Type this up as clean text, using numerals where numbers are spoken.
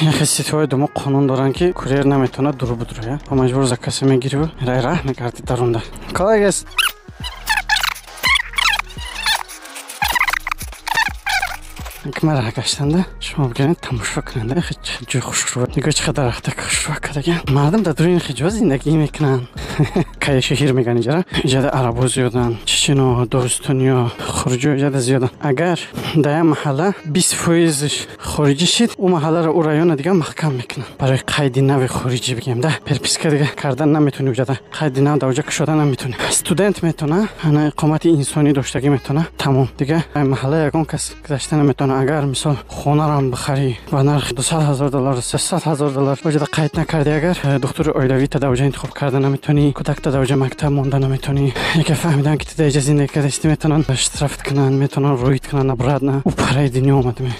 Яхе сетевой домо қонун доранд, ки курьер наметавонад дур будуроя, ба маҷбур заказ мегириву рай раҳ мекарди дарунда. Коллегес, мара гаштанда шумо бигиред, тамошо кунанда. Ҷои хушрӯ, нигоҳ, чӣ қадар дарахта хушрӯ кардаган. Мардум дар дури ин ҷо зиндагӣ мекунанд. Кайшаҳир меган иҷара. Иҷада арабо зиёданд, чечино, догистониё, хориҷиё иҷада зиёданд. Агар дар як маҳалла 20 фоизш хориҷӣ шид, ӯ маҳалларо, ӯ района дига маҳкам мекунанд барои қайди нави хориҷӣ. Бигем да, прописка дига кардан наметавонӣ, уҷада қайди нав дар уҷа кушода наметавонӣ. Студент метавона, ана иқомати инсонӣ доштагӣ метавона, тамом. Дига маҳалла ягон кас гузашта наметавона. Агар, мисол, хонарам бихарӣ ба нархи 200 000 доллар, 300 000 доллар, оҷада қайд накардӣ, агар духтури оилавита дар оҷа интихоб карда наметавонӣ, кӯдакта дар оҷа мактаб монда наметавонӣ. Яке фаҳмидан, ки ту дар иҷа зиндагӣ кардасти, метавонанд штраф кунанд, метавонанд рӯид кунанд обратно. Ӯ параи дунё омадаме.